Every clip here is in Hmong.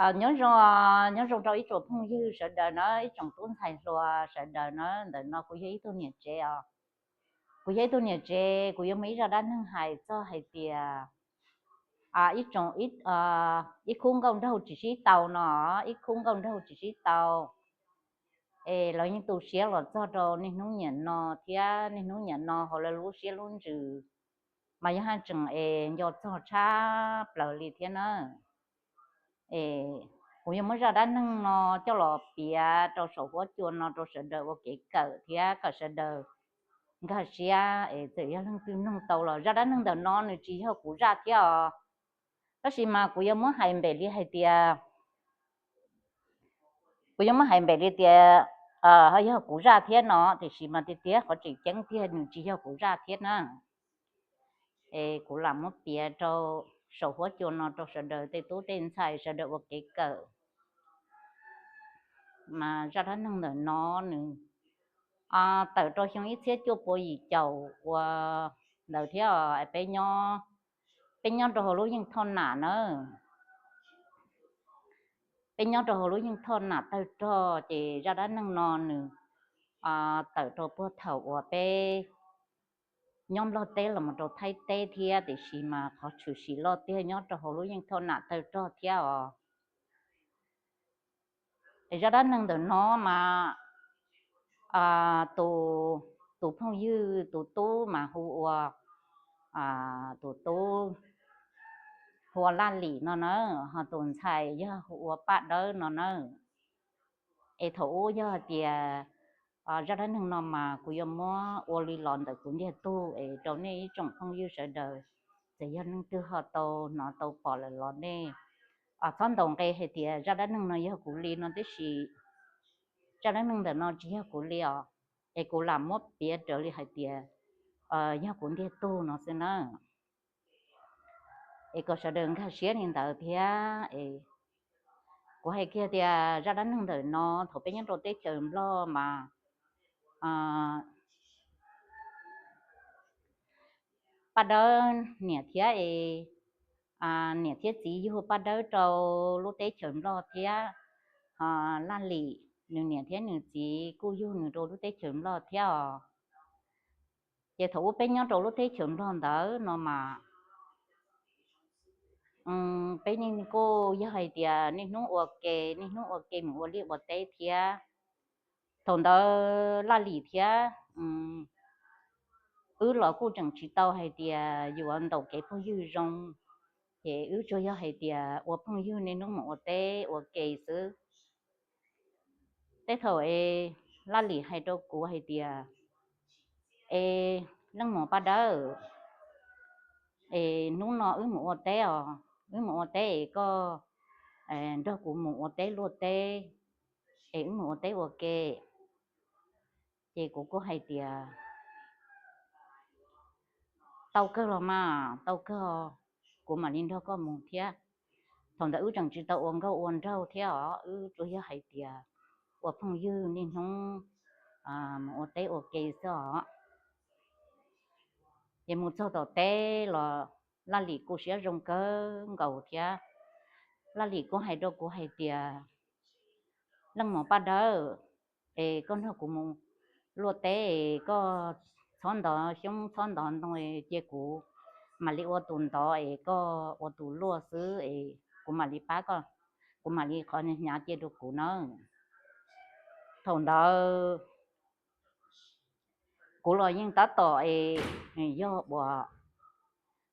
Nyob zoo, nyob zoo rau ib tsoom phooj ywg sawv daws na, ib tsoom tub ntxhais hluas sawv daws na. Ntawm no kuv yog ib tug niam tsev os. Kuv yog ib tug niam tsev, kuv yuav muaj ib zaj dab neeg hais txog hais tias ib tsoom, ib khub nkauj nraug tsis sib tau no, ib khub nkauj nraug tsis sib tau es lawv yeej tu siab los txog rau niaj hnub niam no thiab niaj hnub niam no hauv lawv lub siab lub ntsws mas yog haj tseem es nco txog tshaj plaws li thiab na. Es kuv yuav muab zaj dab neeg no coj los piav rau saum huab cua no rau sawv daws ua kev kawm thiab kom sawv daws nkag siab es txawm yog leej twg mloog tau los zaj dab neeg ntawm no nws tsis yog kuv zaj thiab os. Tab sis mas kuv yuav muab hais npem li hais tias, kuv yuav muab hais npem li tias ho yog kuv zaj thiab no, tiam sis mas tiag tiag qhov tseem ceeb tiag nws tsis yog kuv zaj thiab na. Es kuv lam muab piav rau saum huab cua no rau sawv daws tej tub tej ntxhais sawv daws ua kev kawm. Mas zaj dab neeg ntawm no nws tawm rau xyoo ib txhiab cuaj pua yim caum ua ntawd thiab os. Peb nyob rau hauv lub yeej Thoj Nam na. Peb nyob rau hauv lub yeej Thoj Nam tawg rog, ces zaj dab neeg no nws tawm rau puag thaum uas peb nyob Nplog teb los mus rau Thaib teb thiab, tiam sis mas qhov tshwm sim loj tiag nyob rau hauv lub yeej Thoj Nam tawg rog thiab os. Es zaj dab neeg ntawm no mas tus phooj ywg tus tub mas hu ua, tus tub hu ua Laj Lim no na, ho tus ntxhais yog hu ua Paj Dawb no na. Es thaum ub yog hais tias zaj dab neeg no mas kuv yuav muab ua li los ntawm kuv ntiag tug es rau nej ib tsoom phooj ywg sawv daws, txawm yog leej twg ho tau hnov tau pom lawm los nej txhob ntaus nqe hais tias zaj dab neeg no yog kuv li no tib si. Zaj dab neeg ntawm no tsis yog kuv li os, es kuv lam muab piav raws li hais tias yog kuv ntiag tug no xwb na. Es kom sawv daws nkag siab li ntawd thiab es kuv hais kiag tias zaj dab neeg ntawm no thaum peb nyob rau teb chaws Nplog mas Paj Dawb niam thiab es niam thiab txiv yug Paj Dawb rau lub teb chaws Nplog thiab, ho Laj Lim nws niam thiab nws txiv kuj yug nws rau lub teb chaws Nplog thiab os. Ces thaum ub peb nyob rau lub teb chaws Nplog ntawd no mas peb yeej kuj yog hais tias niaj hnub ua ke, niaj hnub ua ke mus ua liaj ua teb thiab. Thaum ntawd Laj Lim thiab wb los kuj tseem tsis tau hais tias yuav ntaus kev phooj ywg zoo, ces wb tsuas yog hais tias ua phooj ywg niaj hnub mus ua teb ua ke xwb. Tej thaum es Laj Lim hais rau kuv hais tias, es leej muam Paj Dawb, es hnub no wb mus ua teb os, wb mus ua teb es koj nrog kuv mus ua teb luaj teb, es wb mus ua teb ua ke. Ces kuv kuj hais tias, tau kawg los mas, tau kawg, kuv mam li nrog koj mus thiab. Thaum ntawd wb tseem tsis tau ua nkauj ua nraug thiab os, wb tsuas yog hais tias ua phooj ywg niaj hnub mus ua teb ua ke xwb os. Ces mus txog tom teb los Laj Lim kuj siab zoo kawg nkaus thiab. Laj Lim kuj hais rau kuv hais tias, leej muam Paj Dawb, es koj nrog kuv mus luaj teb es koj txhob ntov xyoob txhob ntov ntoo, cia kuv mam li ua tus ntov es koj ua tus luaj xwb es kuv mam li pab koj, kuv mam li qhov hnyav cia rau kuv nawb. Thaum ntawd kuv los yeej tab tom es yog uas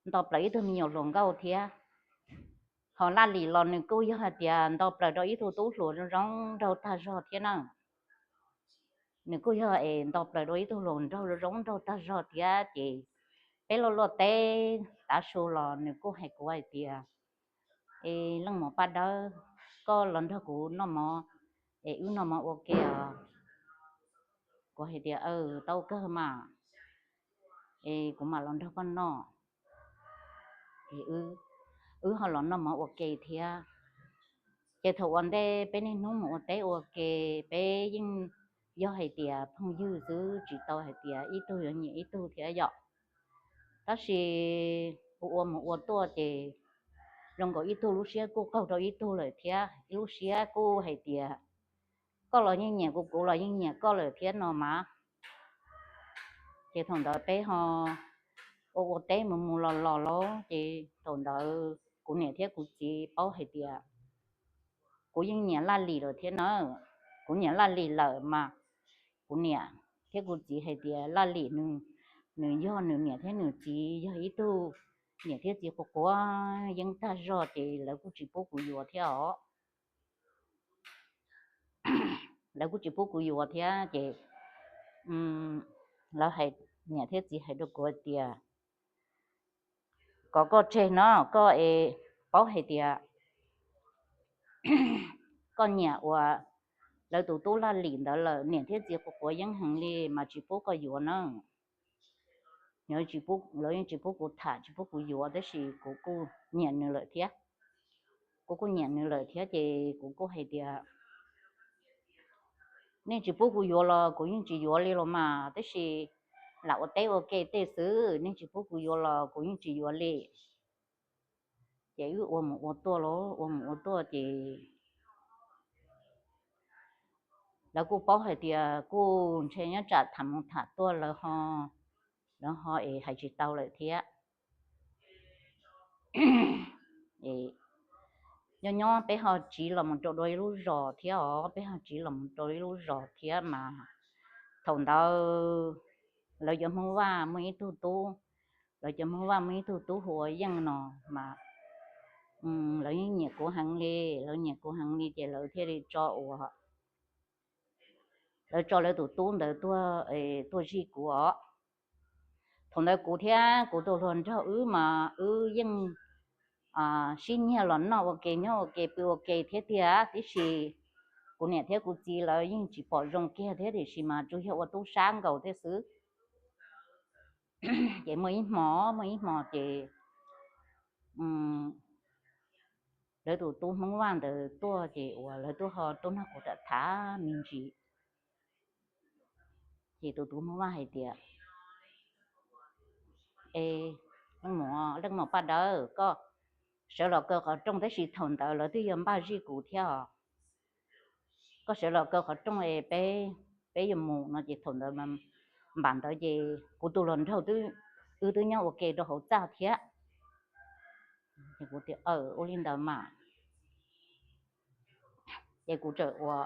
nto plaws ib tug me nyuam hluas nkauj thiab. Ho Laj Lim los nws kuj yog hais tias nto plaws rau ib tug tub hluas zoo zoo nraug tag zog thiab na. Nws kuj yog es nto plaws rau ib tug hluas nraug zoo zoo nraug tag zog thiab ces peb luaj luaj teb tav su los nws kuj hais kuv hais tias, es leej muam Paj Dawb, koj los nrog kuv noj mov es wb noj mov ua ke os. Kuv hais tias, aw, tau kawg mas, es kuv mam los nrog koj noj. Es wb ho los noj mov ua ke thiab. Ces thaum ua ntej peb niaj hnub mus ua teb ua ke, peb yeej yog hais tias phooj ywg xwb, tsis tau hais tias ib tug yuav nyiam ib tug thiab yom. Tab sis ua ua mus ua tuaj ces zoo nkaus ib tug lub siab kuj qaug rau ib tug lawm thiab, ib lub siab kuj hais tias koj los yeej nyiam kuv, kuv los yeej nyiam koj lawm thiab no mas. Ces thaum ntawd peb ho ua ua teb mus mus los los lauj, ces thaum ntawd kuv niam thiab kuv txiv paub hais tias kuv yeej nyiam Laj Lim lawm thiab na. Kuv nyiam Laj Lim lawm mas kuv niam thiab kuv txiv hais tias Laj Lim nws, nws yog nws niam thiab nws txiv yog ib tug niam thiab txiv quav quav yeeb tag zog ces lawv kuj tsis pub kuv yuav thiab os. Lawv kuj tsis pub kuv yuav thiab ces lawv hais, niam thiab txiv hais rau kuv hais tias kom koj tseg no, koj es paub hais tias koj nyiam uas lawv tus tub Laj Lim ntawd lawm, niam thiab txiv quav quav yeeb heev li mas tsis pub koj yuav na. Lawv yeej tsis pub kuv tham, tsis pub kuv yuav, tab sis kuv kuj nyiam nws lawm thiab. Kuv kuj nyiam nws lawm thiab ces kuv kuj hais tias nej tsis pub kuv yuav los kuv yeej tsis yuav li los mas, tab sis lam ua teb ua ke tej xwb, nej tsis pub kuv yuav los kuv yeej tsis yuav li. Ces wb ua mus ua tuaj los ua mus ua tuaj ces lawv kuj paub hais tias kuj ntshe nyob tsam tham mus tham tuaj lawv ho, lawv ho es hais tsis tau lawm thiab. Nyob nyob peb ho tsiv los mus rau dua ib lub zos thiab os, peb ho tsiv los mus rau ib lub zos thiab mas thaum ntawd lawv cov Hmoob Vaj muaj ib tug tub, lawv cov Hmoob Vaj muaj ib tug tub hu ua Yeej no mas lawv yeej nyiam kuv heev li, lawv nyiam kuv heev li ces lawv thiaj li tso ua, lawv tso lawv tus tub ntawd tuaj zij kuv os. Thaum ntawd kuv thiab kuv tus hluas nraug wb mas wb yeej sib nyiag los noj ua ke nyob ua ke pw ua ke thiab tiag, tiam sis kuv niam thiab kuv txiv lawv yeej tsis pom zoo kiag thiab, tiam sis mas tsuas yog ua tub sab nkaus thiab xwb. Ces muaj ib hmo, muaj ib hmo ces lawv tus tub Hmoob Vaj ntawd tuaj ces uas lawv tuaj ho tuaj nrog kuv tham tham me ntsis. Ces tus tub Hmoob Vaj hais tias, e, leej muam Paj Dawb, koj sawv los kaw qhov rooj, tab sis thaum ntawd lawv twb yuav npaj zij kuv thiab os. Koj sawv los kaw qhov rooj es peb, peb yuav mus no ces thaum ntawd, npam ntawd ces kuv tus hluas nraug wb twb nyob ua ke rau hauv txaj thiab. Ces kuv tias, ua li ntawd mas. Ces kuv txawm ua,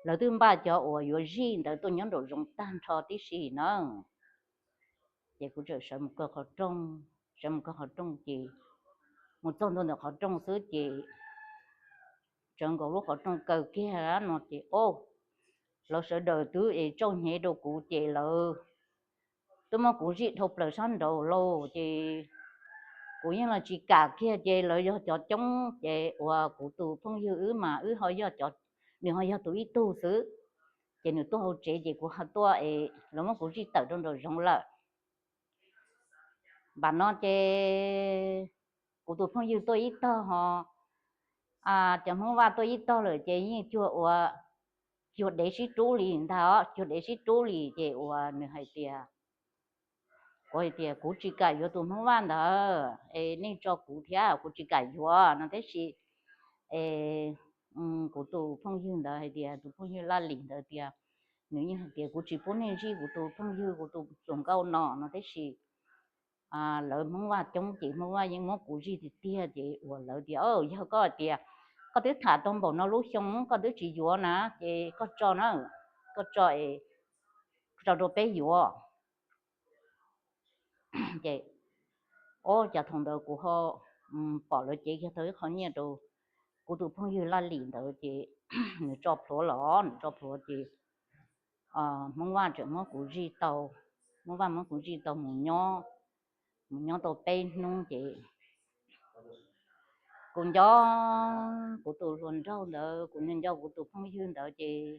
lawv twb npaj cov uas yuav zij ntawd tuaj nyob nraum zoov tag nrho tib si na. Ces kuv txawm sawv mus kaw qhov rooj, sawv mus kaw qhov rooj ces mus txog ntua ntawm qhov rooj xwb ces tsawv nkaus lub qhov rooj kaw kiag no ces o, lawv sawv daws twb es tsauj hnyev rau kuv ces lawv twb muab kuv zij dhau plaws sab nraud lauj ces kuv yeej los tsis kam kiag ces lawv yog cov coob ces uas kuv tus phooj ywg wb mas wb ho yog cov, nws ho yog tus ib tug xwb. Ces nws tuaj hauv tsev ces kuv ho tuaj es lawv muab kuv zij tawm rau nraum zoov lawm. Npam no ces kuv tus phooj ywg tuaj ib tog ho cov Hmoob Vaj tuaj ib tog lawm ces yeej cuag ua, cuag dev sib rub li ntag os, cuag dev sib rub li ces uas nws hais tias, kuv hais tias kuv tsis kam yuav tus Hmoob Vaj ntawd es nej tso kuv thiab, kuv tsis kam yuav no tab sis es kuv tus phooj ywg ntawd hais tias, tus phooj ywg Laj Lim ntawd tias, nws yeej hais tias kuv tsis pub nej zij kuv tus phooj ywg, kuv tus hluas nkauj no no tab sis lawv Hmoob Vaj coob ces Hmoob Vaj yeej muab kuv zij tiag tiag ces uas lawv tias, yog koj hais tias koj twb tham tau npaum no lub xyoo koj twb tsis yuav na ces koj tso na, koj tso es tso rau peb yuav. Ces o, cas thaum ntawd kuv ho pom lawv cev kiag tau ib qho nyiaj rau kuv tus phooj ywg Laj Lim ntawd ces nws tso plhuav los, nws tso plhuav ces Hmoob Vaj tseem muab kuv zij tau, Hmoob Vaj muab kuv zij tau mus nyob, mus nyob tau peb hnub ces kuv nco kuv tus hluas nraug ntawd, kuv nco kuv tus phooj ywg ntawd ces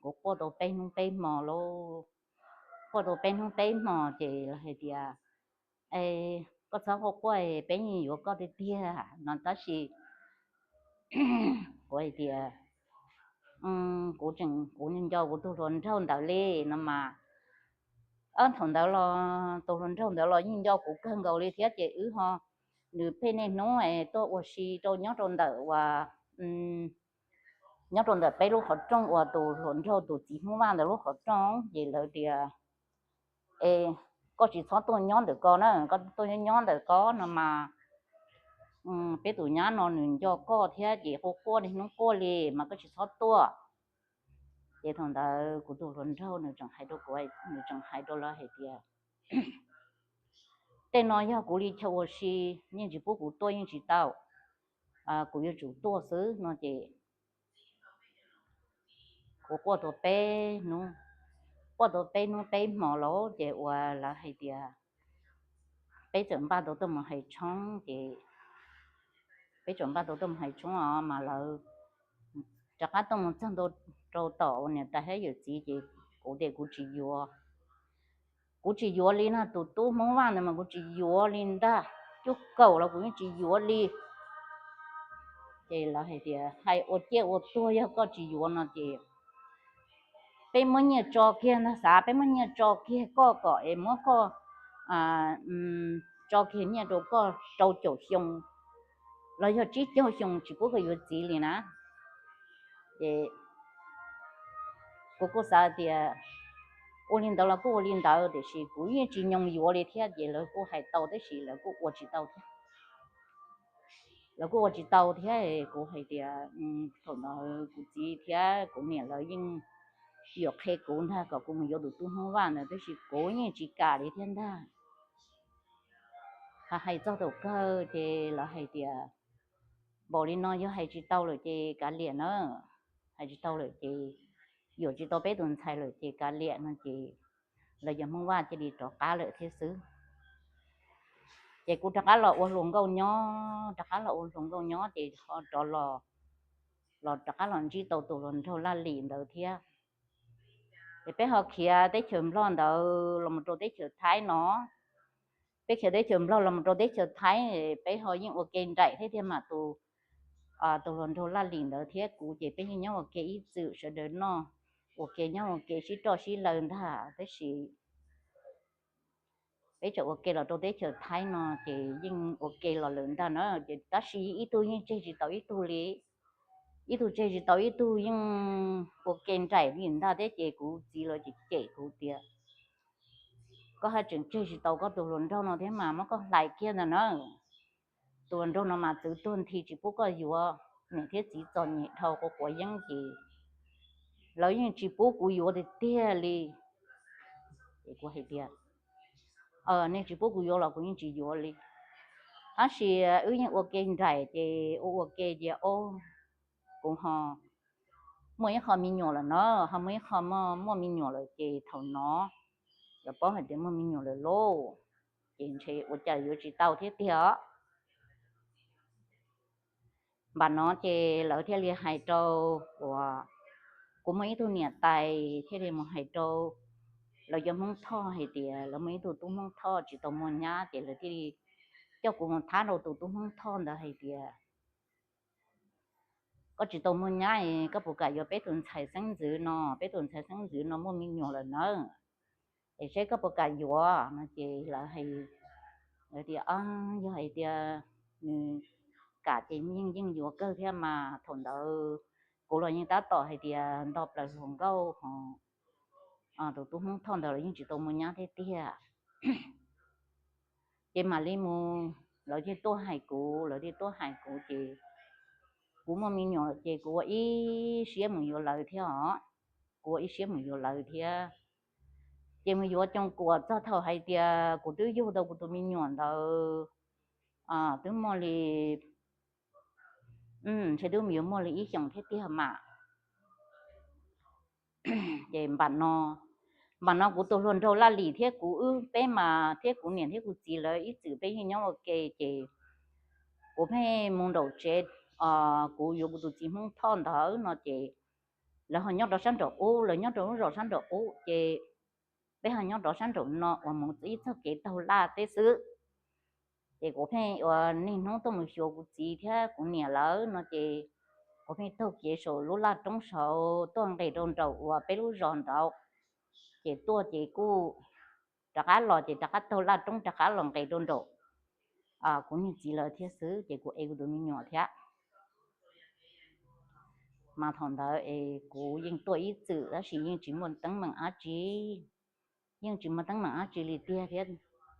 kuv quaj tau peb hnub peb hmo lauj. Quaj tau peb hnub peb hmo ces lawv hais tias, e, koj txhob quaj quaj, peb yeej yuav koj tiag tiag no tab sis kuv hais tias, kuv tseem, kuv nco kuv tus hluas nraug ntawd li no mas. Thaum ntawd los tus hluas nraug ntawd los yeej nco kuv kawg nkaus li thiab ces wb ho nws pheej niaj hnub tuaj ua si rau nyob rau ntawm uas, nyob rau ntawm peb lub qhov rooj uas tus hluas nraug tus txiv Hmoob Vaj ntawd lub qhov rooj ces lawv tias, Es koj tsis txhob tuaj nyob ntawm ko na, koj tuaj nyob nyob ntawm ko no mas peb tus nyab no nws nco koj thiab ces quaj quaj niaj hnub quaj li mas koj tsis txhob tuaj. Ces thaum ntawd kuv tus hluas nraug nws tseem hais rau kuv, nws tseem hais rau lawv hais tias, Tej no yog kuv li chaw ua si, yeej tsis pub kuv tuaj yeej tsis tau, kuv yuav tsum tuaj xwb no ces kuv quaj tau peb hnub, quaj tau peb hnub peb hmo lawm ces uas lawv hais tias peb txawm npaj tau tuaj mus hais tshoob ces peb txawm npaj tau tuaj mus hais tshoob os mas lawv rov qab tuaj mus txog ntua rau tom uas niam tais thiab yawm txiv ces kuv tias kuv tsis yuav, kuv tsis yuav li na, tus tub Hmoob Vaj ntawd mas kuv tsis yuav li ntag, cuaj kaum los kuv yeej tsis yuav li. Ces lawv hais tias, Hais ua ciaj ua tuag, yog koj tsis yuav no ces peb muab nyiaj tso kiag ntag, xav peb muab nyiaj tso kiag koj kom es muab koj, tso kiag nyiaj rau koj rau caum xyoo los yog tsib caug xyoo tsis pub koj yuav txiv li na. Ces kuv kuj xav tias ua li ntawd los kuj ua li ntawd tiam sis kuv yeej tsis nyoo yuav li thiab ces lawv kuj hais tau tab sis lawv kuj ua tsis tau thiab. Lawv kuj ua tsis tau thiab, kuv hais tias thaum ntawd kuv txiv thiab kuv niam lawv yeej yuam qhia kuv ntag kom kuv mus yuav tus tub Hmoob Vaj ntawd tab sis kuv yeej tsis kam li thiab ntag. Hais txog thaum kawg ces lawv hais tias, Npaum li no yog hais tsis tau lawm ces kav liam na, hais tsis tau lawm ces yuam tsis tau peb tus ntxhais lawm ces kav liam no ces lawv cov Hmoob Vaj cia li rov qab lawm thiab xwb. Ces kuv rov qab los ua hluas nkauj nyob, rov qab los ua hluas nkauj nyob ces ho rov los, los rov qab los ntsib tau tus hluas nraug Laj Lim ntawd thiab. Ces peb ho khiav teb chaws Nplog ntawd los mus rau teb chaws Thaib no. Peb khiav teb chaws Nplog los mus rau teb chaws Thaib, peb ho yeej ua ke nraim thiab tiag mas tus, tus hluas nraug Laj Lim ntawd thiab kuv ces peb yeej nyob ua ke ib txwm sawv daws noj ua ke nyob ua ke sib roj sib law ntag tab sis peb tseem ua ke los rau teb chaws Thaib no ces yeej ua ke los lawm ntag na ces tab sis ib tug yeej tseg tsis tau ib tug li, ib tug tseg tsis tau ib tug yeej ua ke nraim li ntag thiab ces kuv txiv lawv cem cem kuv tias, Koj haj tseem tseg tsis tau koj tus hluas nraug no thiab mas muab koj hlais kiag ntag na. Tus hluas nraug no mas txwv tuag nthi tsis pub koj yuav, niam thiab txiv txom nyem dhau quav quav yeeb ces lawv yeej tsis pub kuv yuav tiag tiag li. Ces kuv hais tias, Nej tsis pub kuv yuav los kuv yeej tsis yuav li, tab sis wb yeej ua ke nraim ces ua ua ke ces o, kuv ho muaj ib qho me nyuam lawm no, ho muaj ib qho muaj me nyuam lawm ces thaum no lawv paub hais tias muaj me nyuam lawm lauj, ces ntshe ua cas yuav tsis tau thiab tiag os. Npam no ces lawv thiaj li hais rau uas kuv muaj ib tug niam tais thiaj li mus hais rau lawv cov Hmoob Thoj hais tias lawv muaj ib tug tub Hmoob Thoj tsis tau muaj nyab ces lawv thiaj li coj kuv mus thab rau tus tub Hmoob Thoj ntawd hais tias, Koj tsis tau muaj nyab es koj puas kam yuav peb tus ntxhais xeeb ntxwv no? Peb tus ntxhais xeeb ntxwv no muaj me nyuam lawm nawb. Es seb koj puas kam yuav no ces lawv hais tias, Yog hais tias nws kam ces yeej yeej yuav kawg thiab mas. Thaum ntawd kuv los yeej tab tom hais tias nto plaws hluas nkauj hos tus tub Hmoob Thoj ntawd los yeej tsis tau muaj nyab thiab tiag. Ces mam li mus, lawv thiaj tuaj hais kuv, lawv thiaj tuaj hais kuv ces kuv muaj me nyuam lawm ces kuv ua ib siab mus yuav lawv thiab os. Kuv ua ib siab mus yuav lawv thiab. Ces mus yuav coos kuam txog thaum hais tias kuv twb yug tau kuv tus me nyuam ntawd twb muaj li, ntshe twb yuav muaj li ib xyoos thiab tiag mas. Ces npam no, npam no kuv tus hluas nraug Laj Lim thiab kuv wb peb mas thiab kuv niam thiab kuv txiv lawv ib txwm peb yeej nyob ua ke ces kuv pheej mus nraum tsev, kuv yuav kuv tus txiv Hmoob Thoj ntawd no ces lawv ho nyob rau sab nraum ub, lawv nyob rau lub zos sab nraum ub ces peb ho nyob rau sab nraum no uas mus ib txog kev taug laj teb xwb. Ces kuv pheej ua niaj hnub tuaj mus xyuas kuv txiv thiab kuv niam lawv no ces kuv pheej taug kev saum lub laj roob saud tuaj nqes rau nraum uas peb lub zos nraud. Ces tuaj ces kuj rov qab los ces rov qab taug laj roob rov qab los nqes rau nraum. kuv niag txiv lawv thiab xwb, ces kuv ev kuv tus me nyuam thiab. Mas thaum ntawd es kuv yeej tuaj ib txwm tab sis yeej tsis muaj teeb meem dab tsi, yeej tsis muaj teeb meem dab tsi li tiag thiab.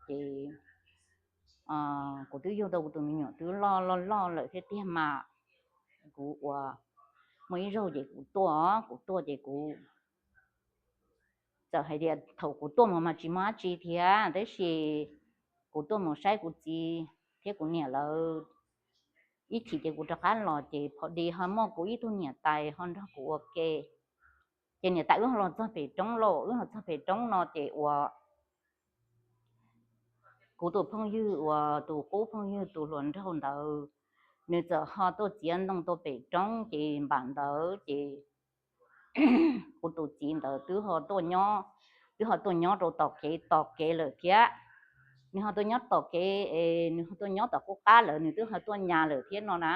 Ces kuv twb yug tau kuv tus me nyuam twb loj loj loj lawm thiab tiag mas, kuv ua muaj ib zaug ces kuv tuaj, kuv tuaj ces kuv txawm hais tias thaum kuv tuaj mus mas tsis muaj dab tsi thiab, tab sis kuv tuaj mus saib kuv txiv thiab kuv niam lawv ib chim ces kuv rov qab los ces pho dis ho muaj kuv ib tug niam tais ho nrog kuv ua ke. Ces niam tais wb ho los txog pem roob lauj, wb los txog pem roob no ces ua kuv tus phooj ywg uas tus qub phooj ywg tus hluas nraug ntawd, nws txawm ho tuaj txiav ntoo tuaj pem roob ces npam ntawd ces kuv tus txiv ntawd twb ho tuaj nyob, twb ho tuaj nyob rau tom kev, tom kev lawm thiab. Nws ho tuaj nyob tom kev es nws ho tuaj nyob tom qub qab lawm, nws twb ho tuaj nyas lawm thiab no na.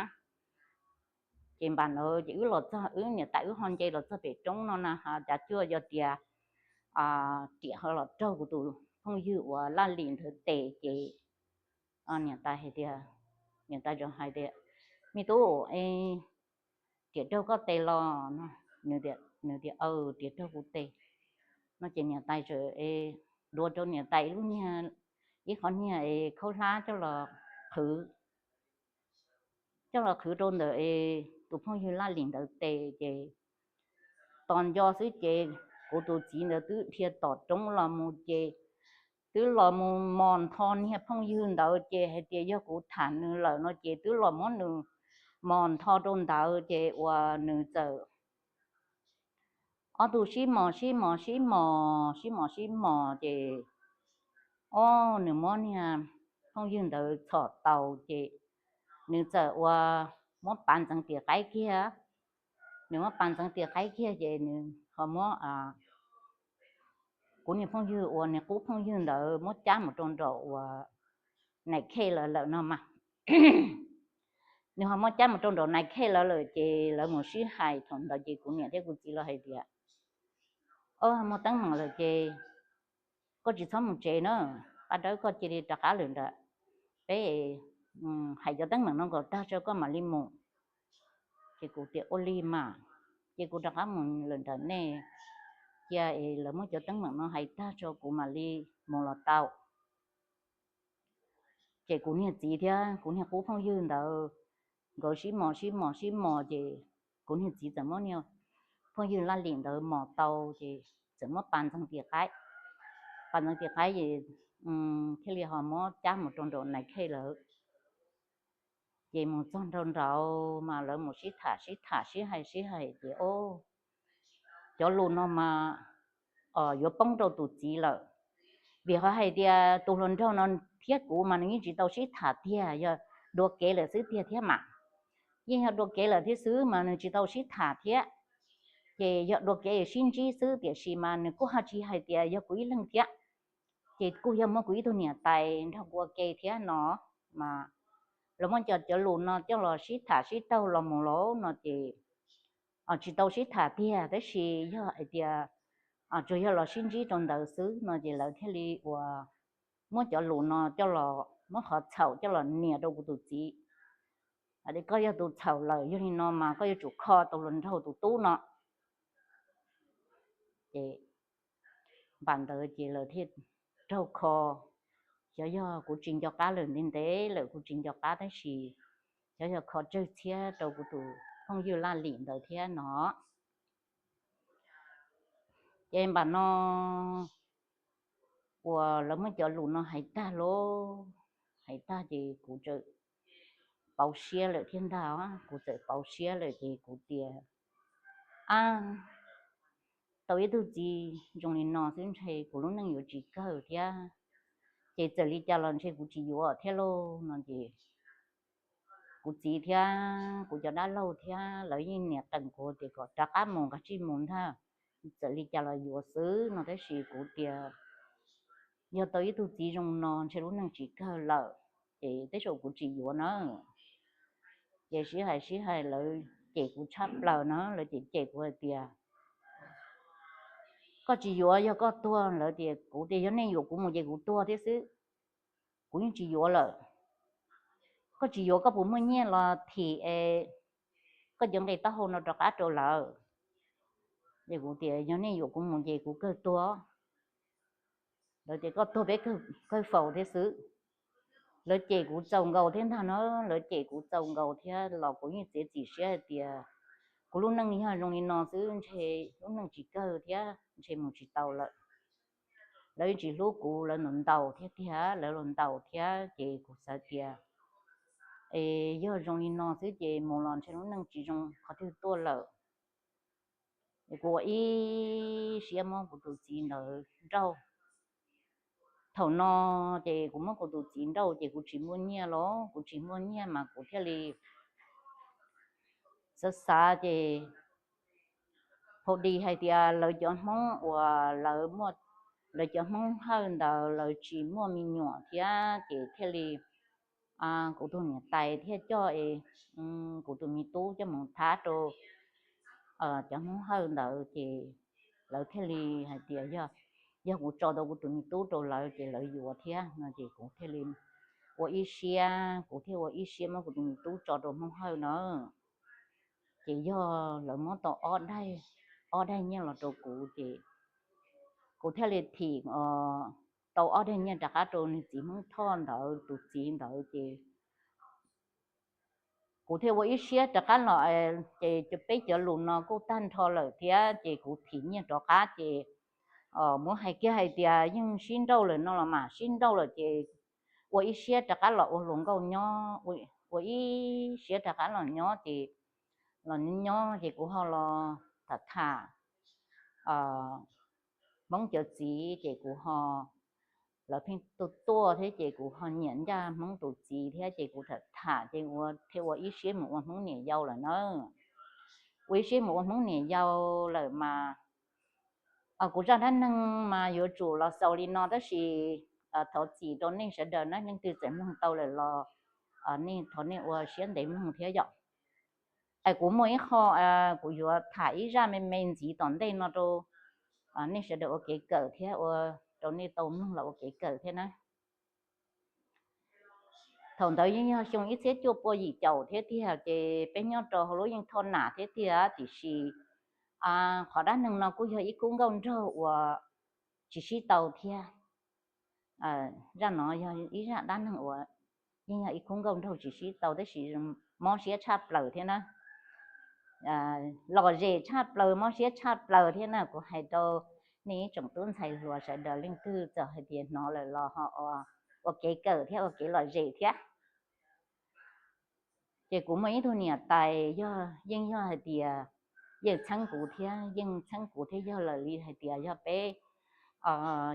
Ces npam ntawd ces wb los txog, wb niam tais wb ho nce los txog pem roob no na, ho cav cuaj yog tias riam ho los raug kuv tus phooj ywg uas Laj Lim ntawd tes ces niam tais hais tias, niam tais txawm hais tias, me tub, riam raug koj tes los no? Nws tias, aw, riam raug kuv tes no ces niam tais txawm dua rau niam tais lub niag, ib qhov niag es khaub hlab coj los qhwv, coj los qhwv rau ntawm es tus phooj ywg Laj Lim ntawd tes ces tos nco xwb ces kuv tus txiv ntawd twb dhia tom roob los mus ces twb los mus mos ntho niag phooj ywg ntawd ces hais tias yog kuv tham nws lawm no ces twb los muab nws mos ntho rau ntawd ces uas nws txawm ob tug sib mos sib mos sib mos sib mos sib mos ces, o, nws muab niag phooj ywg ntawd txhom tau ces nws txawm ua muab pav ntxeev tiam qaib kiag. Nws muab pav ntxeev tiam qaib kiag ces nws ho muab kuv niag phooj ywg uas nws qub phooj ywg ntawd muab cab mus rau nraum uas nais khej lawv lawm no mas. Nws ho muab cab mus rau nraum nais khej lawv lawm ces lawv mus sib hais thaum ntawd ces kuv niam thiab kuv txiv los hais tias, o, muaj teeb meem lawm ces koj tsis txhob mus tsev na, paj dawb koj cia li rov qab lawm nram peb, hais cov teeb meem no kom tag tso koj mam li mus. Ces kuv tias ua li mas, ces kuv rov qab mus lawm nram nej, cia es lawv muab cov teeb meem no hais tag tso kuv mam li mus los tau. Ces kuv niag txiv thiab kuv niag qub phooj ywg ntawd nkawd sib mos sib mos sib mos ces kuv niag txiv txawm muab niag phooj ywg Laj Lim ntawd mos tau ces txawm muab pav ntxeev tiam qaib. Pav ntxeev tiam qaib ces thiaj li ho muab cab mus rau nraum nais khej lawv. Ces mus txog nraum nraud mas lawv mus sib tham sib tham sib hais sib hais ces, o, cov lus no mas yuav poob rau tus txiv lawm. Vim qhov hais tias tus hluas nraug no thiab kuv mas nws yeej tsis tau sib tham tiag, yog dua kev lawm xwb tiag thiab mas. Yeej yog dua kev lawm thiab xwb mas nws tsis tau sib tham thiab. Ces yog dua kev sib ntsib xwb tiam sis mas nws kuj ho tsis hais tias yog kuv ib leeg thiab. Ces kuj yog muaj kuv ib tug niam tais nrog kuv ua ke thiab no mas, los muab cov, cov lus no coj los sib tham sib taug los mus lauj no ces tsis tau sib tham tiag tab sis yog hais tias tsuas yog los sib ntsib rau ntawd xwb no ces lawv thiaj li uas muab cov lus no coj los, muab qhov txhaum coj los nias rau kuv tus txiv. Koj yog tus txhaum lawm, yog li no mas koj yuav tsum kho tus hluas nraug tus tub no. Ces npam ntawd ces lawv thiaj raug kho. Xyov yog kuv tsis nco qab lawm ntev ntev lawm, kuv tsis nco qab tab sis xyov yog kho tsawg txhiab rau kuv tus phooj ywg Laj Lim ntawd thiab no. Ces npam no uas lawv muab cov lus no hais tag lauj, hais tag ces kuv txawm pauv siab lawm thiab ntag, kuv txawm pauv siab lawm ces kuv tias, ab, tau ib tug txiv zoo li no xwb ntshe kuv lub neej yuav tsis kawg thiab, ces txawm li cas los ntshe kuv tsis yuav thiab lauj no ces kuv txiv thiab kuv cov dab laug thiab lawv yeej niam qees kuv tias kom rov qab mus, kav tsij mus ntag, txawm li cas los yuav xwb no tab sis kuv tias yog tau ib tug txiv zoo no ntshe lub neej tsis kawg lawm, ces tej zaum kuv tsis yuav na. Ces sib hais sib hais lawv cem kuv tshaj plaws na, lawv cem cem kuv hais tias koj tsis yuav yog koj tuag, lawv tias, kuv tias yog nej yuam kuv mus ces kuv tuag thiab xwb, kuv yeej tsis yuav lawm. Koj tsis yuav koj puas muaj nyiaj los thim es koj cov nqe taub hau no rov qab rau lawv? Ces kuv tias yog nej yuam kuv mus ces kuv kawg tuag. Lawv tias koj tuag peb kawg faus thiab xwb. Lawv cem kuv txaus nkaus thiab ntag no, lawv cem kuv txaus nkaus thiab los kuv yeej txiav txim siab hais tias kuv lub neej yog zoo li no xwb ntshe lub neej tsis kawg thiab ntshe mus tsis tau lawm. Lawv yeej tsis hlub kuv, lawv ntaus ntaus thiab tiag, lawv los ntaus thiab ces kuv xav tias es yog zoo li no xwb ces mus los ntshe lub neej tsis zoo qhov twg tuaj lawm. Kuv ua ib siab muab kuv tus txiv ntawd nrauj. Thaum no ces kuv muab kuv tus txiv nrauj ces kuv tsis muaj nyiaj los, kuv tsis muaj nyiaj mas kuv thiaj li xav xav ces hau di hais tias lawv cov Hmoob uas lawv, lawv cov Hmoob Hawj ntawd lawv tsis muaj me nyuam thiab ces thiaj li kuv tus niam tais thiaj coj es kuv tus me tub coj mus thab rau cov Hmoob Hawj ntawd ces lawv thiaj li hais tias yog kuv tso tau kuv tus me tub rau lawv ces lawv yuav thiab no ces kuv thiaj li ua ib siab, kuv thiaj ua ib siab muab kuv tus me tub tso rau Hmoob Hawj na. Ces yog lawv muab tau ob daig nyiaj los rau kuv ces kuv thiaj li thim tau ob daig nyiaj rov qab rau nws txiv Hmoob Thoj ntawd tus txiv ntawd ces kuv thiaj ua ib siab rov qab los ces peb cov lus no kuj tag nrho lawm thiab ces kuv thim nyiaj rov qab ces muab hais kiag hais tias yeej sib nrauj lawm no los mas sib nrauj lawm ces ua ib siab rov qab los ua hluas nkauj nyob, ua ib siab rov qab los nyob ces los nyob ces kuv ho los tham tham Hmoob cov txiv ces kuv ho, lawv pheej tuaj tuaj thiab ces kuv ho nyiam ncaj Hmoob tus txiv thiab ces kuv tham tham ces ua thiaj ua ib siab mus ua Hmoob niam yau lawm na. Ua ib siab mus ua Hmoob niam yau lawm mas kuv zaj dab neeg mas yuav tsum los xaus li no tab sis thov txim rau nej sawv daws na, leej twg txawm mloog tau lawm los nej thov nej ua siab ntev mloog thiab yom. Es kuv muaj ib qho kuv yuav tham ib zaj me me ntxiv tom ntej no rau nej sawv daws ua kev kawm thiab ua rau nej tau mloog los ua kev kawm thiab na. Thaum ntawd yeej yog xyoo ib txhiab cuaj pua yim caum thiab tiag ces peb nyob rau hauv lub yeej Thoj Nam thiab tiag tiam sis qhov dab neeg no kuj yog ib khub nkauj nraug uas tsis sib tau thiab. Zaj no yog ib zaj dab neeg uas yeej yog ib khub nkauj nraug tsis sib tau tab sis mob siab tshaj plaws thiab na. Lom zem tshaj plaws, mob siab tshaj plaws thiab na. Kuv hais rau nej ib tsoom tub ntxhais hluas sawv daws leej twg txawm hais tias hnov lawm los ho ua kev kawm thiab ua kev lom zem thiab. Ces kuv muaj ib tug niam tais yog yeej yog hais tias yeej txheeb kuv thiab, yeej txheeb kuv thiab yog lawm li hais tias yog peb,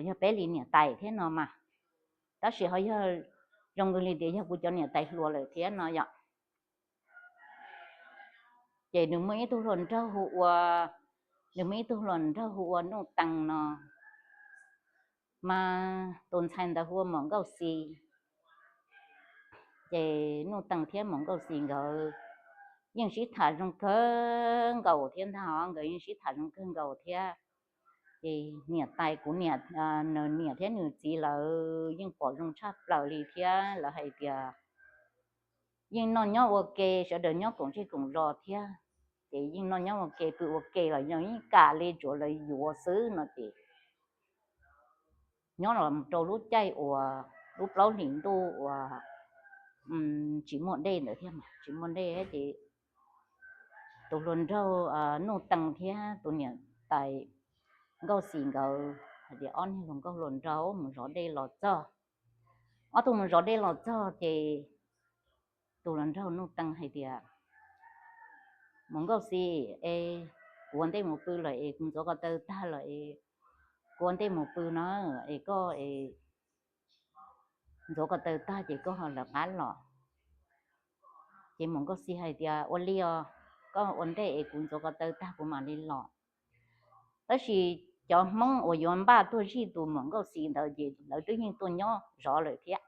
yog peb li niam tais thiab no mas, tab sis ho yog zoo nkaus li tias yog kuv cov niam tais hluas lawm thiab no yom. Ces nws muaj ib tug hluas nraug hu ua, nws muaj ib tug hluas nraug hu ua Nuj Tees no, mas tus ntxhais ntawd hu ua Muam Nkauj Xis. Ces Nuj Tees thiab Muam Nkauj Xis nkawd yeej sib tham zoo kawg nkaus thiab ntag, nkawd yeej sib tham zoo kawg nkaus thiab. Ces niam tais kuv niam, nws niam thiab nws txiv lawv yeej pom zoo tshaj plaws li thiab lawv hais tias yeej noj nyob ua ke, sawv daws nyob koom zej koom zos thiab, ces yeej noj nyob ua ke, pw ua ke los yeej kam li, tsuav lawv yuav xwb no ces nyob los rau lub caij uas lub plaub hlis ntuj uas tsis muaj dej ntawd thiab, tsis muaj dej ces tus hluas nraug Nuj Tees thiab tus niam tais Nkauj Xis nkawd hais tias ob niag hluas nkauj hluas nraug mus zov dej los txog. Ob tug mus zov dej los txog ces tus hluas nraug Nuj Tees hais tias, Muam Nkauj Xis, es kuv ua ntej mus pw lawm es kuv ntxuav ko taw tag lawm es kuv ua ntej mus pw no es koj es ntxuav ko taw tag ces koj ho lawv qab los. Ces Muam Nkauj Xis hais tias, Ua li os, koj ua ntej es kuv ntxuav ko taw tag kuv mam li los. Tab sis cov Hmoob uas yuav npaj tuaj zij tus Muam Nkauj Xis ntawd ces lawv twb yeej tuaj nyob zov lawm thiab.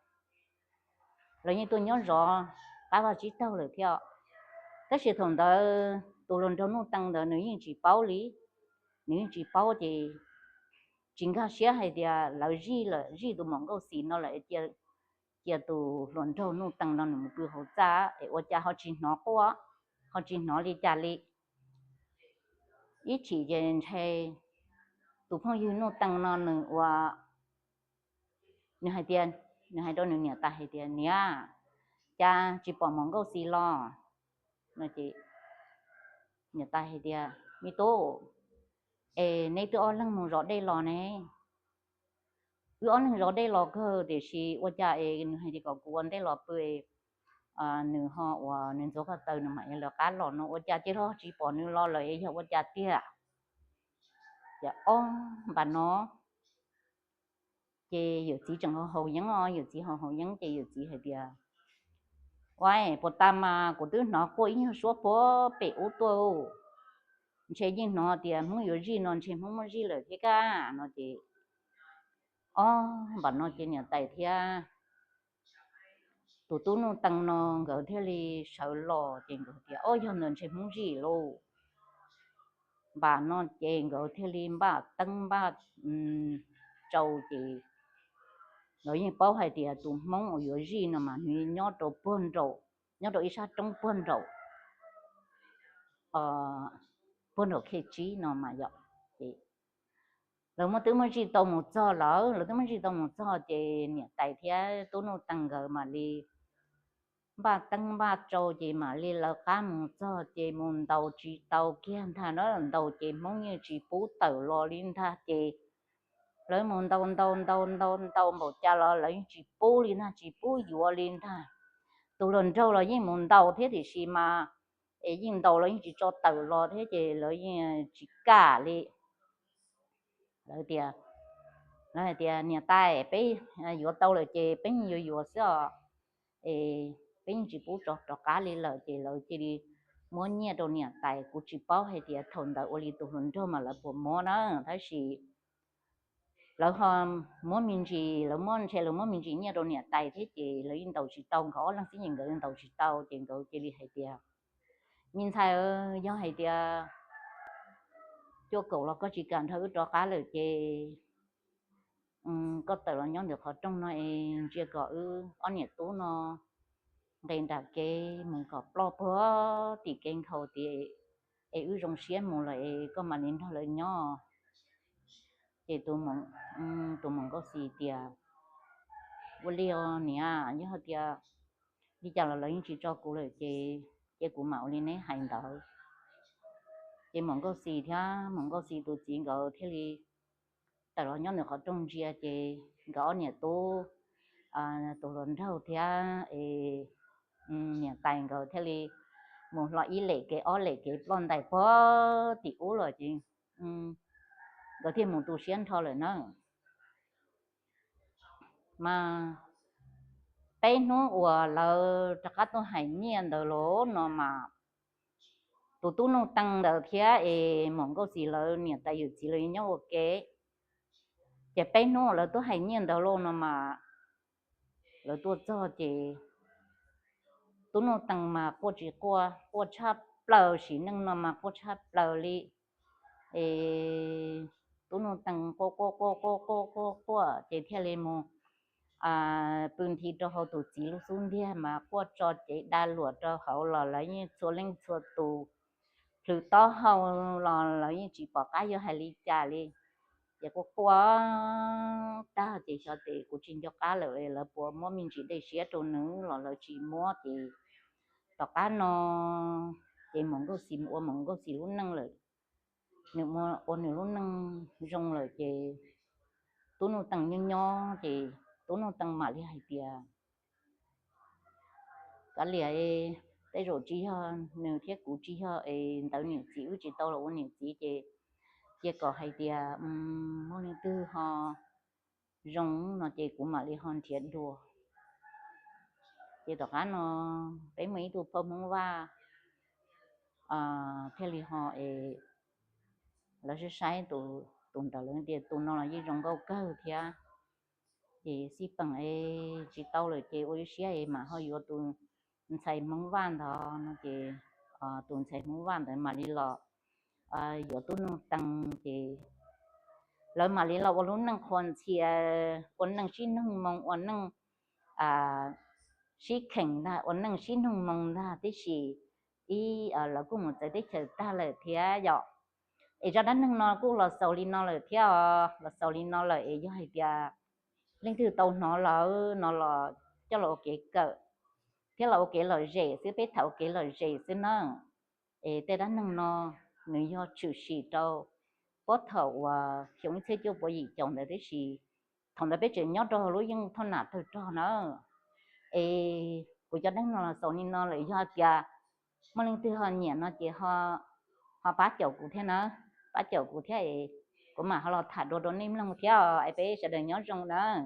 Lawv yeej tuaj nyob zov qab vaj tsib taug lawm thiab. Tab sis thaum ntawd tus hluas nraug Nuj Tees ntawd nws yeej tsis paub li, nws yeej tsis paub ces tsis nkag siab hais tias lawv zij lawm, zij tus Muam Nkauj Xis no lawm cia cia tus hluas nraug Nuj Tees no nws mus pw hauv txaj es ua cas ho tsis hnov quaj, ho tsis hnov li cas li. Ib chim ces ntshe tus phooj ywg Nuj Tees no nws ua, nws hais tias, nws hais rau nws niam tais hais tias, Niam, cas tsis pom Muam Nkauj Xis los? Niam tais hais tias, Me tub, es neb twb ob leeg mus zov dej los ne? Wb ob leeg zov dej los kawg, tiam sis ua cas es nws hais tias kom kuv ua ntej los pw, nws ho uas nws ntxuav ko taw nws mam li lawv qab los no, ua cas cia li tsis pom nws los lawm, yog ua cas tiag? Ces ob npam no ces yawm txiv tseem haus haus yeeb os, yawm txiv haus haus yeeb ces yawm txiv hais tias, Ua, puas tas mas kuv twb hnov quaj ib nyuag suab puag pem ub tuaj, ntshe yeej hnov tias Hmoob yuav zij no, ntshe Hmoob muab zij lawm thiab kab no ces, ob npam no ces niam tais thiab tus tub Nuj Tees no nkawd thiaj li sawv los ces nkawd tias, Ob, yog ntawd ntshe Hmoob zij lauj. Npam no ces nkawd thiaj li npaj teeb npaj tsau ces nkawd yeej paub hais tias tus Hmoob uas yuav zij no mas nws nyob rau puag nraum, nyob rau ib sab roob puag nraum, puag nraum khej tsib no mas yom. Ces lawv muab twb muab zij tau mus txog lawm, lawv twb muab zij tau mus txog ces niam tais thiab tub Nuj Tees nkawd mam li npaj teeb npaj tsau ces mam li lawv qab mus txog ces mus ntaus tsis tau kiag ntag na, ntaus ces Hmoob yeej tsis pub tawm los li ntag ces lawv mus ntaus ntaus ntaus ntaus ntaus npaum cas los lawv yeej tsis pub li ntag, tsis pub yuav li ntag. Tus hluas nraug los yeej mus ntaus thiab tiam sis mas es yeej ntaus los yeej tsis tso tawm los thiab ces lawv yeej tsis kam li. Lawv tias, lawv hais tias, Niam tais, peb yuav tau lawm ces peb yeej yuav yuav xwb os, es peb yeej tsis pub tso rov qab li lawm. Ces lawv cia li muab nyiaj rau niam tais. Kuv tsis paub hais tias thaum ntawd ua li tus hluas nraug mas lawv puas muab na, tab sis lawv ho muab me ntsis, lawv muab, ntshe lawv muab me ntsis nyiaj rau niam tais thiab ces lawv yeej ntaus tsis tau, nkawd ob leeg xwb ces nkawd ntaus tsis tau ces nkawd cia li hais tias, Me ntxhais, yog hais tias cuaj kaum los koj tsis kam nrog wb rov qab lawm ces koj tawm los nyob ntawm qhov rooj no es ntsia kom wb ob niam tub no nqes nram kev mus kom ploj puag tim kev nkhaus tiag es wb zoo siab mus lawm es koj mam li nrog lawv nyob. Ces tus Muam Nkauj Xis tias, Ua li os niam, yog hais tias li cas los lawv yeej tsis tso kuv lawm ces cia kuv mam ua li neb hais ntawd. Ces Muam Nkauj Xis thiab Muam Nkauj Xis tus txiv nkawd thiaj li tawm los nyob ntawm qhov rooj ntsia ces nkawd ob niam tub, tus hluas nraug thiab es niam tais nkawd thiaj li mus hlo ib lem kev ob lem kev ploj ntais puag tim ub los ces nkawd thiaj mus tu siab nrho lawm na. Mas peb hnub uas lawv rov qab tuaj hais nyiaj ntawd los no mas tus tub Nuj Tees ntawd thiab es Muam Nkauj Xis lawv niam tais yawm txiv lawv nyob ua ke. Ces peb hnub uas lawv tuaj hais nyiaj ntawd los no mas lawv tuaj txog ces tub Nuj Tees mas quaj tsis quaj, quaj tshaj plaws, sim neej no mas quaj tshaj plaws li. Es tub Nuj Tees quaj quaj quaj quaj quaj quaj quaj ces thiaj li mus pw nthi rau hauv tus txiv lub xub ntiag mas quaj tso cev da luam rau hauv los lawv yeej txhua leej txhua tus plhws taub hau los lawv yeej tsis pom qab yuav hais li cas li. Ces quaj quaj tag ces xyov ces kuv tsis nco qab lawm lawv puas muab me ntsis dej siab rau nws los lawv tsis muab ces tom qab no ces Muam Nkauj Xis mus ua Muam Nkauj Xis lub neej lawm. Nws ua nws lub neej zoo lawm ces tub Nuj Tees nyob nyob ces tub Nuj Tees mam li hais tias, Kav liam, tej zaum tsis yog nws thiab kuv tsis yog es ntawd niam txiv wb tsis tau los ua niam txiv ces cia kom hais tias muaj leej twg ho zoo no ces kuv mam li ho nrhiav dua. Ces tom qab no peb muaj ib tug phauj Hmoob Vaj thiaj li ho es lawv saib saib tus ntawd lawv tias tus no los yeej zoo nkauj kawg thiab. Ces xij peem es tsis tau lawm ces ua ib siab es mam ho yuav tus ntxhais Hmoob Vaj ntawd no ces tus ntxhais Hmoob Vaj ntawd mam li los yuav tub Nuj Tees ces lawv mam li los ua lub neej qhuas ntxhias, ua neej sib noog moo, ua neej sib kheem ntag, ua neej sib nug moo ntag tib si, ib lawv kuj mus txawv teb chaws tag lawm thiab yom. Es zaj dab neeg no kuj los xaus li no lawm thiab, los xaus li no lawm es yog hais tias leej twg tau hnov lawm no los coj los ua kev kawm thiab los ua kev lom zem xwb, peb tham ua kev lom zem xwb na. Es tej dab neeg no nws yog tshwm sim rau puag thaum uas xyoo ib txhiab cuaj puas yim caum ntawd tib si, thaum ntawd peb tseem nyob rau lub yeej thoj nam tawg rog na. Es kuv cov dab neeg no los xaus li no lawm, yog tias muaj leej twg ho nyiam no ces ho pab caum kuv thiab na, pab caum kuv thiab es kuv mam ho los tham dua rau nej mloog thiab, es peb sawv daws nyob zoo nawb.